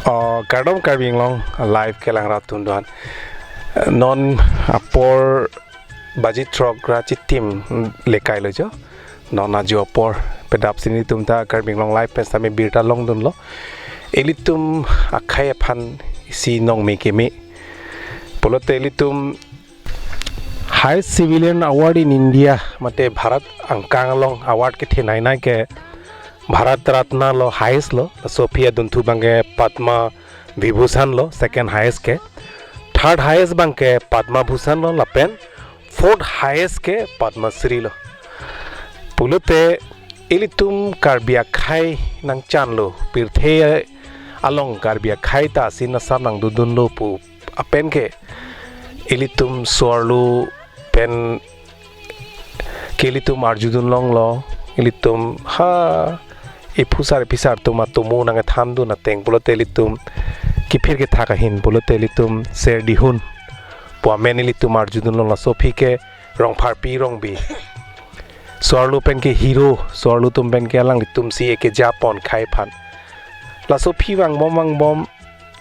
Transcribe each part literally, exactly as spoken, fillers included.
Oh, kardom Karbi Anglong Live kelang rat atum doan. Non apor baji throk ra chitim lekai lo jo. Non ajo apor pedap si nelitum ta Karbi Anglong Live pen sitame birta longdunlo. Ilitum akhei aphan isi nongme keme. Pulote ilitum Highest Civilian Award in India, mate Bharat angkang along award kethenei nai ke Bharat Ratna lo, highest lo, laso aphi adunthu abang ke Padma Vibhushan lo, second highest ke, third highest abang ke Padma Bhushan lo, lapen fourth highest ke Padma Shri lo. Pulote ilitum Karbi akhei nangchanlo, pirthe along Karbi akhei ta asin asap nangdodunlo pu apen ke ilitum so-arlo pen ke ilitum arjudun longlo, ilitum ha iphusar iphisar atum atomo nangkethandun ateng pulote ilitum kiphir kethak ahin pulote ilitum ser dihun pu amen ilitum arjudun long, laso aphi ke Rongpharpi Rongbi. So-arlo pen ke hero, so-arlo atum pen ke alanglitum si ekejapon akhei aphan. Laso aphi vangbom vangbom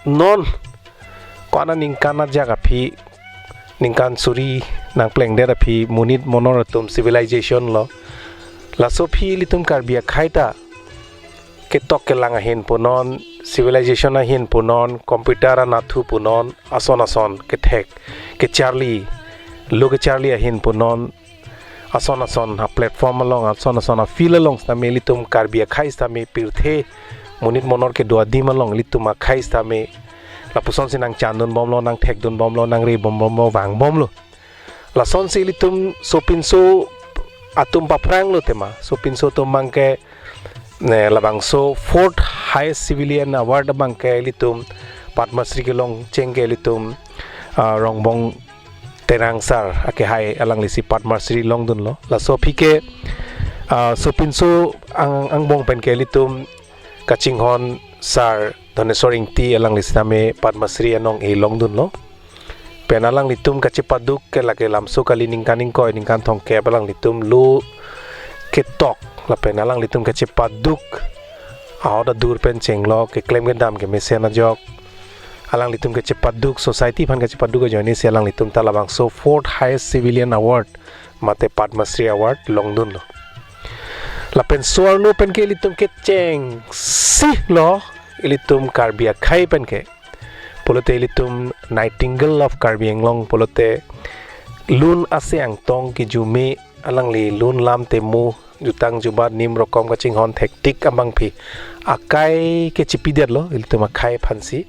non ko-an aningkan ajak aphi, ningkan suri nangplengdet aphi monit monor atum civilization lo. Laso aphi ilitum Karbi akhei ta ketok kelang ahin punon, civilization ahin punon, computer anathu punon, ason ason kethek kecharli, lo kecharli ahin punon, ason ason a-platform along, ason ason a-field along sitame ilitum Karbi akhei sitame pirthe monit monor kedo adim along ilitum akhei sitame lapuson si nangchandun bomlo, nangthekdun bomlo, nangre bom bomlo, vang bomlo. Lasonsi ilitum sopinso atum paphranglo tema. Sopinso atum abang ke, ne, labangso fourth highest civilian award abang ke ilitum Padma Shri kelong cheng ke ilitum, ah, Rongbong Terang sir akehai, alangli si Padma Shri longdunlo. Laso aphi ke, ah, sopinso ang, angbong pen ke ilitum kachinghon sir Dhaneswar Ingti, alangli sitame Padma Shri anong-e longdunlo. Pen alanglitum kachepaduk ke lake lamso kali ningkan ingkoi ningkan thomkep alanglitum lo ketok lapen alanglitum kachepaduk ahut adur pen chenglo, keklem kedam kemesen ajok. Alanglitum kachepaduk, society aphan kachepaduk ajoine si alanglitum ta labangso fourth highest civilian award mate Padma Shri Award longdunlo. Lapen so-arlo pen ke ilitum kechengsi lo, ilitum Karbi akhei pen ke. Pulote ilitum Nightingale of Karbi Anglong pulote lun ase angtong kejume, alangli lun lam temo, jutang jubat, nim rokom kachinghon thektik abangpi akai kechipidetlo ilitum akhei aphansi.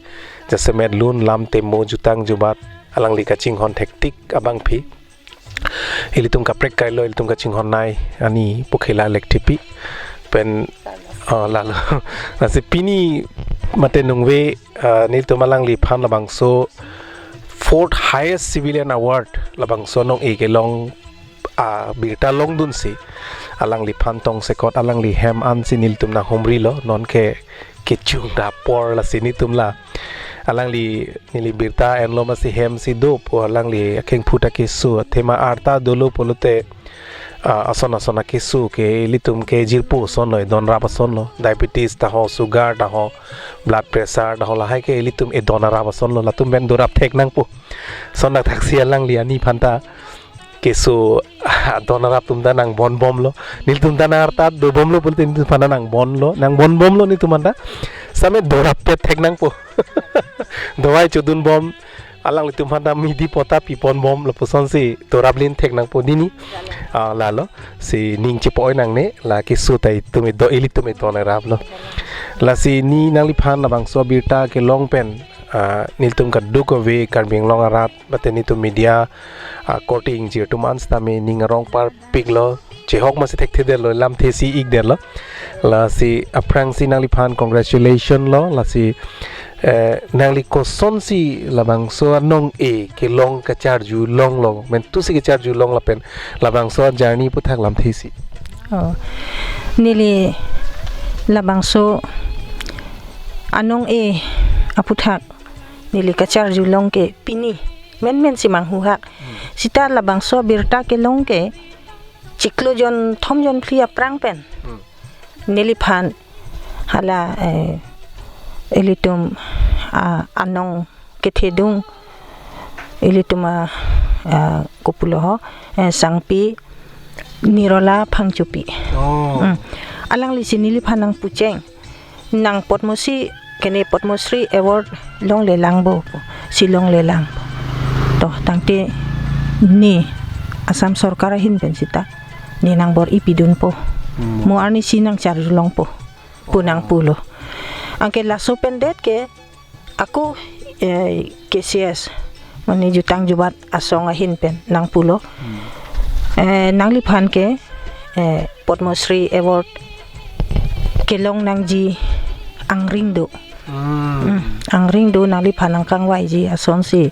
Jasemet lun lam temo, jutang jubat, alangli kachinghon thektik abangpi ilitum kaprek kailo, ilitum kachinghon nei ani pukhela lekthepi pen, ah, lalo. Lasi pini mate nungve, ah, nelitum alangliphan labangso fourth highest civilian award labangso anong-e kelong, ah, birta longdunsi alangliphan tongsekot alangli hem ansi nelitum nanghumrilo, non ke kechung dapor lasi nelitum la alangli neli birta enlo masi hem si do pu alangli akhengphu ta keso, athema arta dolo pulote, ah, ason ason akeso ke ilitum ke jirpo asonlo, edon rap asonlo, diabetes taho, sugar taho, blood pressure taho, lahai ke ilitum edon arap asonlo, latum pen dorap thek nangpo. Son dak thaksi alangli ani phanta keso adon arap atum ta nangbon bomlo. Nelitum ta nang arta do bomlo pulote nelitum phanta nangbonlo, nangbon bomlo nelitum phanta. Same dorap pet thek nangpo. Dawai chodun bom, alanglitum phanta midi pota pipon bom lapusonsi dorap lin thek nangpo dini. Ah, lalo si ning chepo-oi nangne, la keso ta itum edo, ilitum edon araplo. Lasi ne nangliphan labangso birta kelong pen, ah, nelitum kadokave Karbi Anglong arat mate nelitum media, ah, korte ingjir atum an sitame ning arong parpiklo, chehok masi thekthedetlo, lamthe si ikdetlo. Lasi aphrangsi nangliphan congratulation lo, lasi, eh, nangli kosonsi labangso anong-e kelong kacharjulonglo, mentusi kacharjulong lapen labangso journey aputhak lamthe si. Oh. Neli labangso anong-e aputhak neli kacharjulong ke pini menmen si manghuhak. Hmm. Sita labangso birta kelong ke chiklo jon thom jon phli aphrang pen. Hmm. Neliphan hala, eh, ilitum a, anong kethedung ilitum a, a, kopulo ho, eh, Sangpi Nirola Phangchopi. Oh. Hmm. Alanglisi neliphan nangpucheng. Nang Padma Shri, kene Padma Shri Award longlelang bo, si longlelang. To, tangte ne Assam Sorkar ahin pen sita ne nangbor-i pidunpo. Hmm. Mo arnisi nangcharjulongpo pu nangpulo. Anke laso pen det ke ako, eh, K C S, mane Jutang Jubat Asong ahin pen nangpulo. Hmm. Eh, nangliphan ke, eh, Padma Shri Award kelong nangji angring do. Hmm. Hmm, angring do, nangliphan nangkangvaiji asonsi,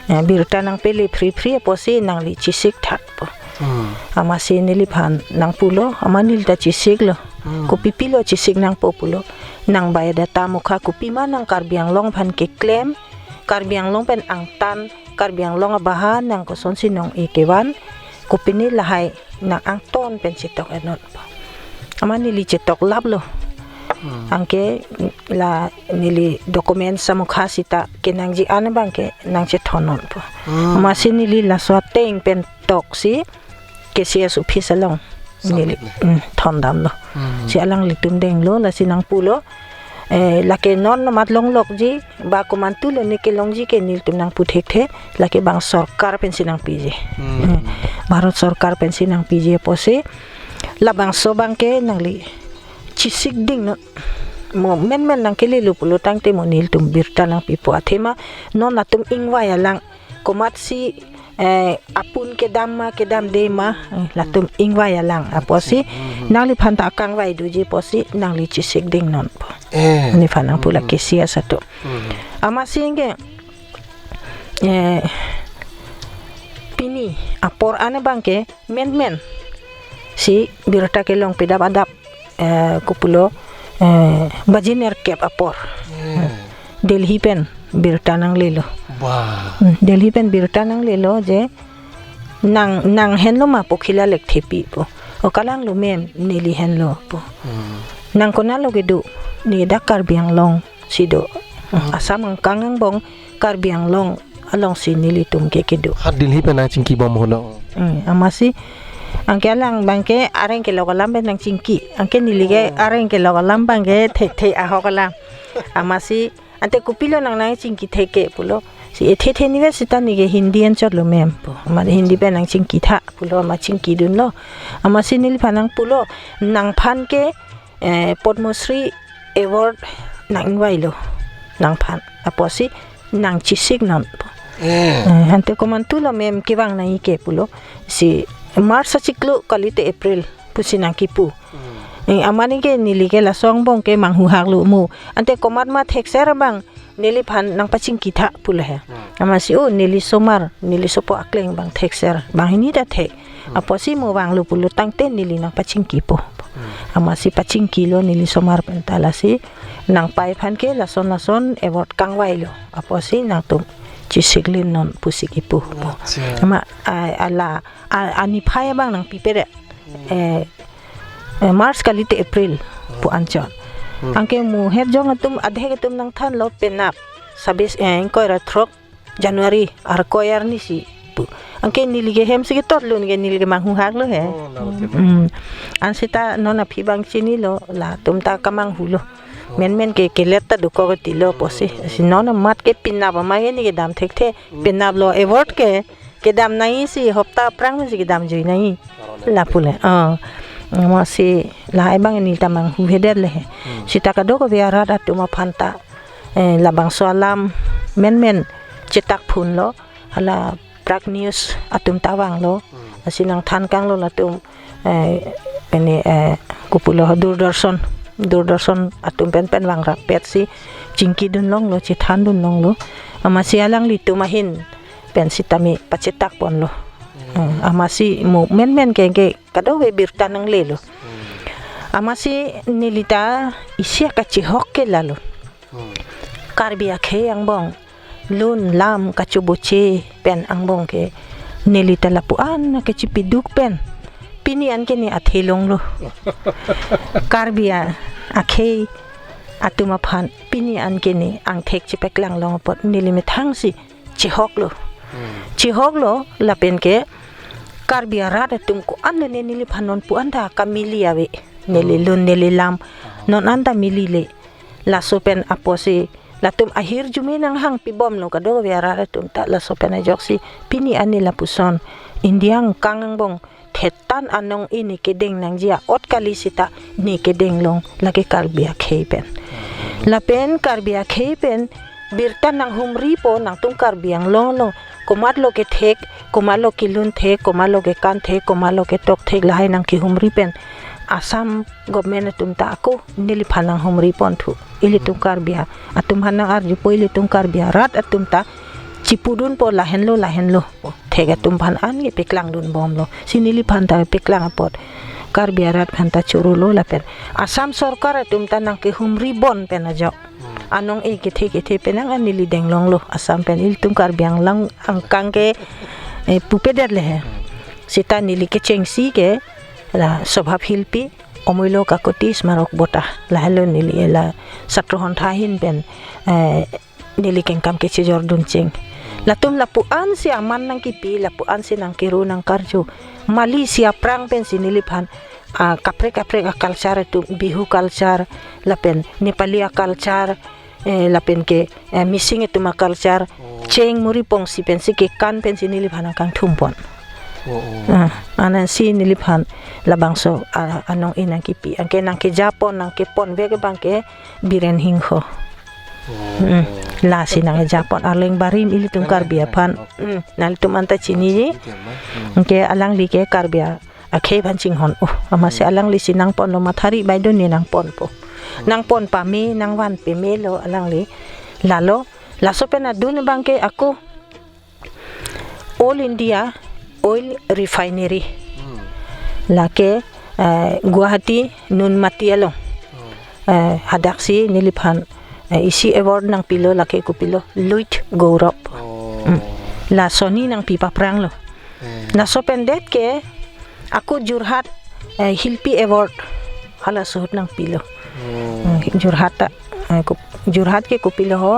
eh, birta nangpele phri phri apotsi nangli chesik thakpo. Hmm. Amatsi neliphan nangpulo, amat nelita chesiklo. Hmm. Kopipilo chesik nangpo pulo. Nang biodata mukha kopima nang Karbi Anglong aphan keklem, Karbi Anglong pen angtan, Karbi Anglong abaha nang kosonsi nong-e kevan, kopine lahai nang angton pen chetok-etnotpo. Amat neli chetoklaplo. Hmm. Anke la neli document samukha sita kenangji an abangke nangchethonnotpo. Hmm. Amatsi neli laso ateng pen toksi K C S office along neli, submit le, mm, thondamlo. Hmm. Si alanglitum denglo, lasi nangpulo, eh, lake non mat longlokji, ba komantulo ne kelongji ke nelitum nangpu thekthe, lake bang sorkar pensi nangpiji. Hmm. Eh, Bharat Sorkar pensi nangpiji apotsi, labangso abangke nangli chesik dingnon. Mo menmen nangkelelo pulo tangte mo nelitum birta nangpipo, athema non latum ingvai alang, komatsi, eh, apun kedam ma kedamde ma, eh, latum ingvai alang apotsi, hmm, nangliphan ta kangvai doji apotsi nangli chesik dingnonpo. Eh. Neliphan nangpulo, hmm, K C S atum. Hmm. Amatsi anke, eh, pini apor an abangke menmen si birta kelong pedap adap, eh, kopulo, eh, baji nerkep apor. Hmm. Delhi pen birta nanglelo. Wah. Hmm, Delhi pen birta nanglelo je nang, nang henlo ma Pokhila Lekthepi pu. O, kalanglo mem, neli henlo pu. Hmm. Nang konatlo kedo? Ne dak Karbi Anglong si do. Hmm. Assam angkang angbong Karbi Anglong alongsi nelitum ke kedo. Ha Delhi pen nangchingkibom holo. Hmm, amatsi anke alang abangke areng kelok alam pen nangchingki. Anke neli ke, oh, areng kelok alam abangke thekthe ahok alam. Amatsi ante kopilo nang nangchingki thek ke pulo. Si ethe the nive sita ne ke Hindi anchotlo mem pu. Amat Hindi pen nangchingki tha pulo, amat chingkidunlo. Amatsi neliphan nangpulo, nangphan ke, eh, Padma Shri Award nang-ingvailo nangphan apotsi nang chesiknon pu. Eh. Eh, ante komantulo mem kevang nangji ke pulo. Si March achiklo kalite April pusi nangkipu. Hmm. Eh, amat anke neli ke laso angbong ke manghuhaklo mo. Ante komat ma thekser abang neliphan nangpachingki tha pulo he. Hmm. Amatsi, o, neli somar, neli sopo akleng abang thekser, banghini ta thek. Hmm. Apotsi mo vanglo pulo tangte neli nangpachingkipo. Hmm. Amatsi pachingkilo neli somar pen ta, lasi nangpai aphan ke lason lason award kangvailo. Apotsi nangtum chesiklinnon pusi kipu. Acha. Amat, a, ala, a, aniphai abang nangpipere. Hmm. Eh, eh, March kalite April pu anchot. Hmm. Anke mo het jong atum, adhek atum nangthanlo penap sabis, eh, ingkoi ra throk January, Arkoi arnisi pu. Anke neli ke hem si ketotlo, anke neli ke manghuhaklo he. Oh, la, okay. Hmm. An sita non aphi abang chinilo, latum ta kamanghulo. Oh. Menmen ke kelet ta dokok tilo apotsi. Si non amat ke penap amat ke ne kedam thekthe. Hmm. Penaplo award ke kedam nangji, si hopta aphrang si kedam jui nangji. Lapu le. Oh. Amatsi lahai abang neli ta manghuhedet le he. Hmm. Sita kadokave arat atum aphan ta, eh, labangso alam menmen chetak phunlo, hala Prag News atum ta vanglo. Hmm. Lasi nangthan kanglo latum, eh, pene, eh, kopulo Doordarshan, Doordarshan atum pen pen vangrap petsi chingkidunlonglo, chethandunlonglo. Amatsi alanglitum ahin pen sitame pachetak ponlo. Hmm. Hmm, amatsi mo menmen ke, ke kadokave birta nanglelo. Hmm. Amatsi neli ta isi akachihok ke lalo. Hmm. Karbi akhei angbong lun lam kachoboche pen angbong ke neli ta lapu-an kachipiduk pen pini anke ne athe longlo. Karbi a-, akhei atum aphan pini an ke ne angthek chepeklang long apot neli methang si chihoklo. Hmm. Chihoklo lapen ke Karbi arat atum ko-an ne neliphan non pu-an ta kamili ave. Neli Hmm. lun neli lam Ah. non anta milile. Laso pen apotsi latum ahirjume nanghangpi bomlo kadokave arat atum ta, laso pen ajoksi pini an ne lapuson India angkang angbong thetan anong-e ne kedeng nangji a-ot kali seta ne kedeng long lake Karbi akhei pen. Lapen Karbi akhei pen birta nanghumripo nangtum Karbi Anglong along. Komatlo kethek, komatlo kelun thek, komatlo kekan thek, komatlo ketok thek lahai nangkehumri pen Assam government atum ta ako neliphan nanghumri ponthu. Ilitum Karbi a-, atum aphan nang-arjupo, ilitum Karbi arat atum ta chipudunpo lahenlo lahenlo. Thek atum aphan an ke peklangdun bomlo. Si neliphan ta peklang apot Karbi arat aphan ta chorolo lapen Assam sorkar atum ta nangkehumri bon pen ajok. Hmm. Anong-e kethe kethe penang an neli deng longlo Assam pen, ilitum Karbi Anglong angkang ke, eh, pupedet le he. Hmm. Seta neli kechengsi ke la Sobhab Hilpi, Omoilo Kakuti Smarok Bhota, lahelo neli la Satrohon Thahin pen, eh, neli kengkam kechejordun cheng. Latum lapu-an si aman nangkipi, lapu-an si nangkero nangkarju. Mali si aphrang pensi neliphan, ah, kaprek kaprek a-culture atum, Bihu culture, lapen Nepali a-culture, eh, lapen ke, eh, Mising atum a-culture, Oh. cheng muri pongsi pensi kekan pensi neliphan nangkangthum pon. Oh, oh. Ah, anansi neliphan labangso, ah, anong-e nangkipi. Anke nangkejapon, nangkeponvek abang ke Biren Hingho. Oh. Hmm. Lasi nangkejapon. Arleng barim ilitum Karbi aphan. Hmm. Nanglitum anta chiniji. Hmm. Anke alangli ke Karbi a-, akhei aphan chinghon. Oh, amatsi Hmm. alanglisi nangponlo, Mathari Baideo ne nangponpo. Hmm. Nangpon pame, nangvan pamelo alangli. Lalo, laso pen adun abang ke ako All India Oil Refinery. Hmm. Lake, eh, Guwahati Nunmati along. Hmm. Eh, hadaksi neliphan, eh, isi award nangpilo, lake kopilo, Luit Gaurav. Oh. Hmm. Laso ne nangpi papranglo. Eh. Laso pen det ke ako Jorhat, eh, Hilpi Award halaso ahut nangpilo. Oh. Hmm, Jorhat ta, eh, ko-, Jorhat ke kopilo ho,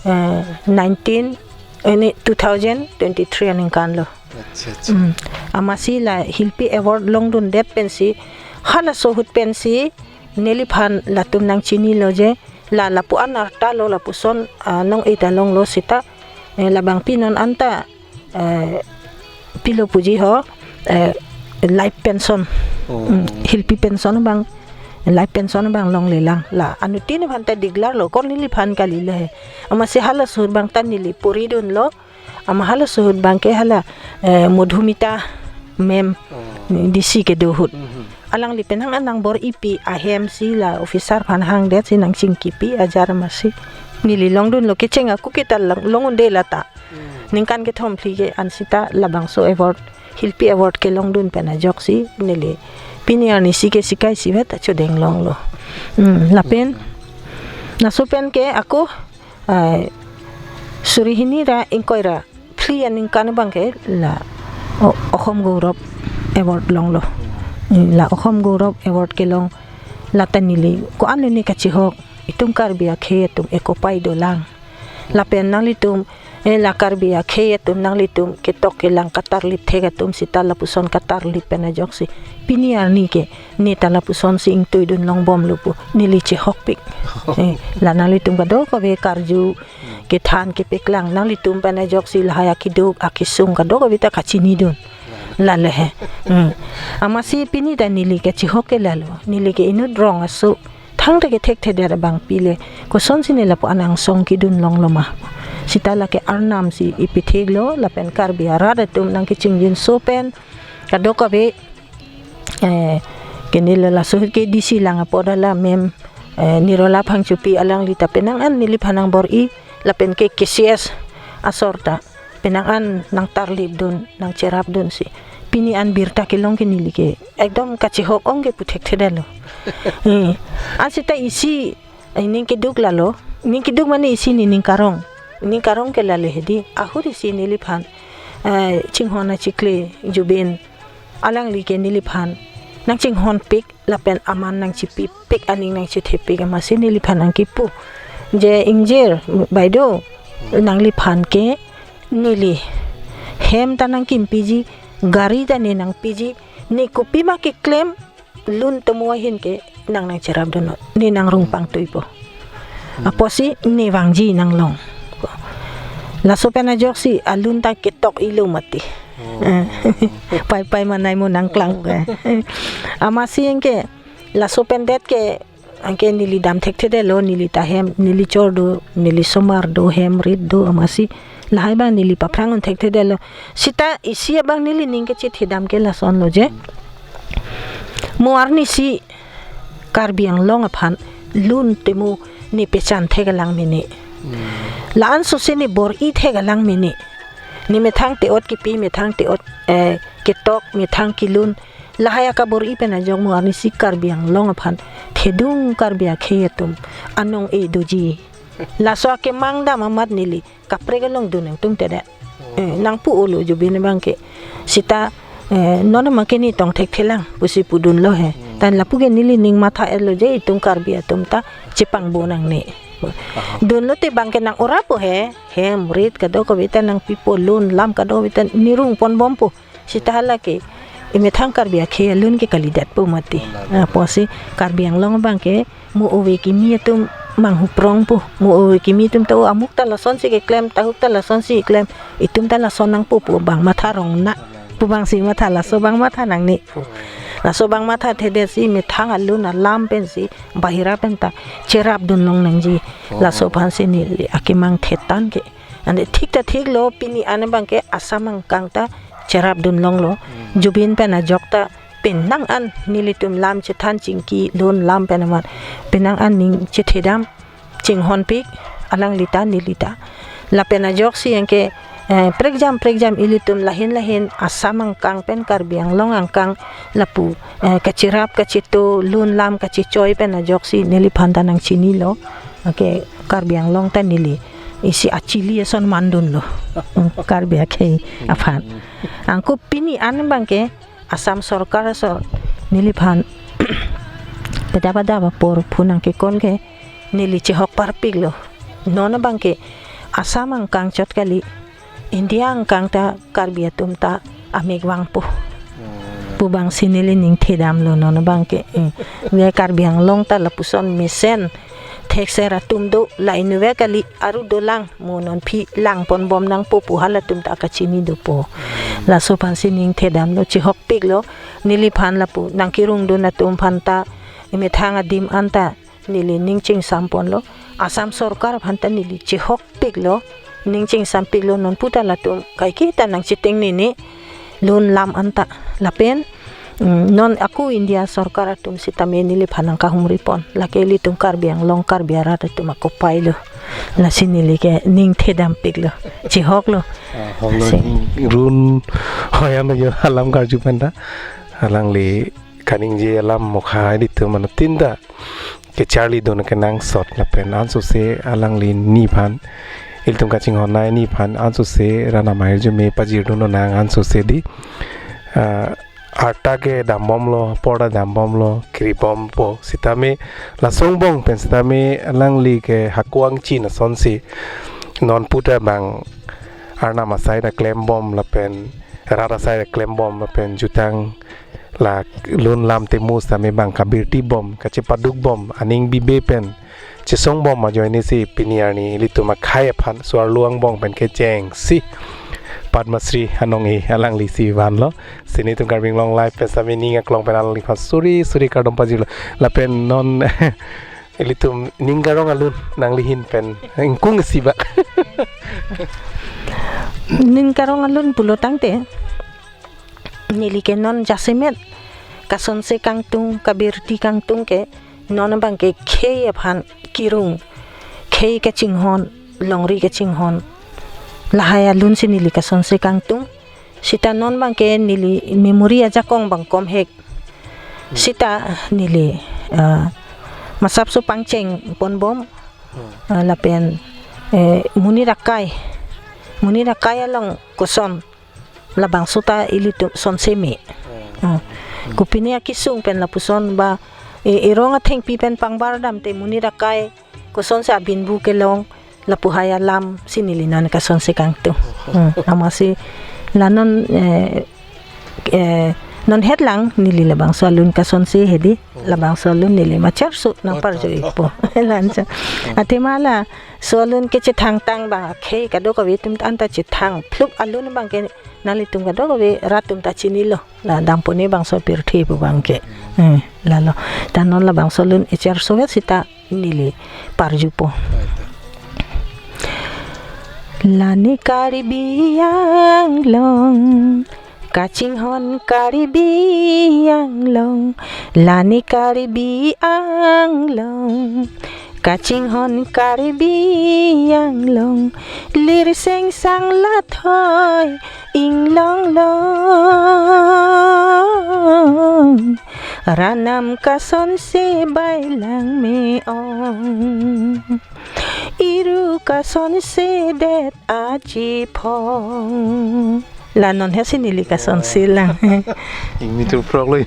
eh, nineteen, eh, ne, two thousand twenty-three aningkan lo. Acha, acha. Hmm. Amatsi la Hilpi Award longdundet pensi, halaso ahut pensi neliphan latum nangchinilo je, la lapu-an arta lo, lapuson, ah, anong-e ta longlo seta, eh, labang pi non anta, eh, pilo puji ho, eh, life pension. Oh. Hmm, Hilpi pension abang, life pension abang longlelang. La anuttin aphan ta declare lo, ko neliphan kali le he. Amatsi halaso ahut abang ta neli poridunlo. Amat halaso ahut abang ke hala, eh, Madhumita ma'am, Oh. D C kedo ahut. Mhm. Alangli penang an nangbor-ipi ahem si la officer aphan hangdet si nangchingkipi ajar amatsi neli longdunlo, kecheng ako ke ta long, long-unde lata. Hmm. Ningkan kethom phli ke an seta labangso award, Hilpi Award kelongdun pen ajoksi neli pini arnisi ke sikai sivet ta chodeng longlo. Hmm, lapen laso pen ke ako, ah, suri hini ra ingkoi ra phli aningkan abang ke la O-, Okhom Gaurav Award longlo. Hmm, la Okhom Gaurav Award kelong lata neli ko-an ne kachihok, itum Karbi akhei atum ekopai dolang. Lapen nanglitum, eh, la Karbi akhei atum nanglitum ketok kelang katarlip thek atum seta lapuson katarlip pen ajoksi pini arni ke ne ta lapuson si ingtuidun longbomlo pu neli chihokpik. Eh, la nanglitum kadokave karju kethan kepeklang nanglitum pen ajoksi lahai akeduk akesung kadokave ta kachinidun. Lale he. Hmm. Amatsi pini ta neli kachihok ke lalo. Neli ke inut rong aso thangta kethekthedet abang pile, kosonsi ne lapu-an angsong kedun longlo ma. Seta lake arnam si ipitheklo, lapen Karbi arat atum nangkechingjinso pen kadokave, eh, ke neli laso ahut ke D C lang apot hala ma'am, eh, Nirola Phangchopi, alangli ta penang an neliphan nangbor-i, lapen ke K C S asor ta penang an nangtarlipdun, nangcherapdunsi pini an birta kelong ke neli ke ekdom kachihok ong ke puthekthedetlo. Eh, aseta isi, eh, ning keduk lalo, ning keduk mane isi nening karong, ning karong ke lale hedi, ahut isi neliphan, eh, chinghon achikle Jubin, alangli ke neliphan nangchinghonpik, lapen aman nangchipipik, aning nangchethepik, amatsi neliphan nangkipu. Je ingjir, Baido, nangliphan ke neli hem ta nangkimpiji, gari ta ne nangpiji, ne kopima keklem, lun tomo ahin ke nang nangcherapdunnon, ne nangrung pangtuipo. Apotsi ne vangji nanglong. Laso pen ajoksi alun ta ketok-ilo mati. Eh, pai pai manai mo nangklang ke. Amatsi anke laso pen det ke anke neli dam thekthedetlo, neli ta hem, neli chor do, neli somar do, hem rit do, amatsi lahai abang neli paphrang un thekthedetlo. Sita isi abang neli ning kachethedam ke lasonlo je, mo arnisi Karbi Anglong aphan lun tomo ne pechan theklang mene. La-an sose ne bor-i theklang mene. Ne methang te-ot kipi, methang te-ot, eh, ketok, methang kelun. Lahai akabor-i pen ajok mo arnisi Karbi Anglong aphan thedung Karbi akhei atum anong-e doji. Laso akemang dam amat neli kaprek along dun nangtungtedet. Eh, nangpu-olo Jubin abang ke. Sita, eh, non abang ke ne tong thekthelang pusi pudunlo he. Tan lapu ke neli ning matha-etlo je itum Karbi atum ta chepangbo nangne. Dunlote abang ke nang-orapo he. Hem rit kadokave ta nangpipo, lun lam kadokave ta ne rung ponbompo. Sita hala ke emethang Karbi akhei alun ke kalidetpo mati. Apotsi Karbi Anglong abang ke mo ove kimi atum manghuprongpo. Mo ove kimi atum ta o amuk ta lasonsi keklem, tahuk ta lasonsi keklem. Itum ta lason nangpo pu abang matha rong na. Pu abangsi matha, laso abang matha nangne pu. Laso abang mathathedetsi methang alun alam pensi bahira pen ta cherapdun long nangji. Laso aphansi neli akemang thetan ke. Ante thik ta thiklo, pini an abang ke Assam angkang ta cherapdun longlo. Jubin pen ajok ta penang an nelitum lam chethan chingki lun lam pen amat penang an ning chethedam chinghonpik alangli ta neli ta. Lapen ajoksi anke, eh, prekjam prekjam ilitum lahin lahin Assam angkang pen Karbi Anglong angkang lapu, eh, kacherap kacheto lun lam kachechoi pen ajoksi neliphan ta nangchinilo. Anke Karbi Anglong ta neli isi achili ason mandunlo. Hmm, Karbi akhei aphan. Anke pini an abang ke Assam sorkar asor neliphan kedap adap apor phunang kekon ke neli chehok parpiklo. Non abang ke Assam angkang chot kali, India angkang ta Karbi atum ta amek vangpo pu abangsi neli ning thedamlo non abang ke. Eh, ne Karbi Anglong ta lapuson mesen thekser atum do, la inutvet kali aru dolang, mo non phi lang ponbom nangpo pu halatum ta kachini dopo. Laso aphansi ning thedamlo, chehokpiklo. Neliphan lapu nangkerungdun atum aphan ta emethang adim an ta neli ning chingsam ponlo. Assam sorkar aphan ta neli chehokpiklo, ning chingsampiklo, non pu ta latum kaike ta nangchiteng nini lun lam an ta. Lapen, mm, non ako India sorkar atum sitame neliphan nangkahumri pon. Lake ilitum Karbi Anglong, Karbi arat atum akopailo. Lasi neli ke ning thedampiklo, chehoklo. Ah, hoklo. Si. Run hoyam yo alam karju pen ta. Alangli kaningje alam mokha ilitum mane tin ta kecharlidun kenangsot lapen ansose alangli nephan, ilitum kachinghon nai nephan ansose ran amahirjume pajirdun nang ansose di, ah, arta ke dambomlo, porda dambomlo, kiribompo, sitame lason angbong pen sitame alangli ke hako angchin asonsi non pu ta bang Arnam asai ta klembom lapen rat asai ta klembom lapen jutang la lun lam temus tame bang kabirti bom, kachepaduk bom, aning bibe pen chesong bom ajoine si pini arni ilitum akhei aphan so-arlo angbong pen kechengsi Padma Shri anong-e alangli si vanlo. Si nelitum Karbi Anglong Live pen sitame ning aklong pen alangliphan suri suri kardom pajirlo. Lapen non ilitum ning karong alun nanglihin pen ingkung si ba. Ning karong alun pulo tangte neli ke non jasemet kasonse kangtung, kabirti kangtung ke non abang ke khei aphan kerung, khei kachinghon, longri kachinghon, lahai alun si neli kasonse kangtung. Sita non abang ke neli memory ajakong bang komhek. Sita neli, ah, masapso pangcheng ponbom, ah, lapen, eh, monit akai, monit akai along koson labangso ta ilitum son seme. Hmm. Ah, Kopine akesung pen lapuson ba e, erong athengpi pen pangbar damte monit akai kosonsi abinbu kelong, lapu hai alam si neli non kasonsi kangtung. Hmm, amatsi la non, eh, eh, non het lang neli labangso alun kasonsi hedi, labangso alun neli macherso nang parjuipo. Lancho. Athema laso alun kechethangtang abang akhei kadokave atum anta chethang phluk alun abangke nanglitum kadokave rat atum ta chinilo. La dampo ne bangso pirthe pu abangke. Eh, lalo. Ta non labangso alun echerso sita neli parjupo. La ne Karbi Anglong, kachinghon Karbi Anglong, la ne Karbi Anglong, kachinghon Karbi Anglong, lir sengsang lathoi inglonglong, rat nam kasonse bailang me-ong, iru kasonse det achiphong. La non hesi neli kasonsi lang. Ingni tu prok lo.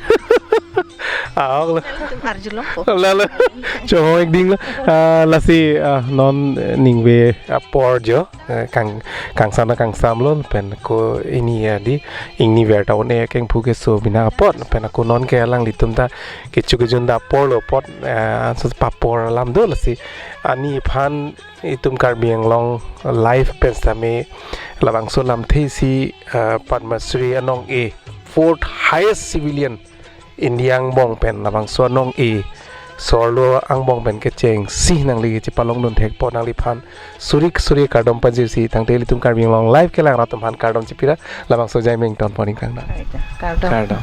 Ahok lo. Tum arjulongpo. Lalo. Chohong ding lo. Ah, lasi, ah, non, eh, ningve apor jo. Eh, kang, kangsam na kangsam lo pen ko ini ya di ingni ver ta un-e kengpu keso bina apot pen ko non ke alanglitum ta kecho kejun ta apor lo apot, eh, anso papor alam do lasi ani aphan itum Karbi Anglong Live pen sitame labangso lamthe si, eh, Padma Shri anong-e, fourth highest civilian India angbong pen labangso anong-e, sorlo angbong pen kechengsi nangli kechipalongdun thekpo nangliphan suri suri kardom pajirsi tangte ilitum Karbi Anglong Live kelang rat atum aphan kardom chipira labangso jai meng ton poning kang na. Kardom. Kardom.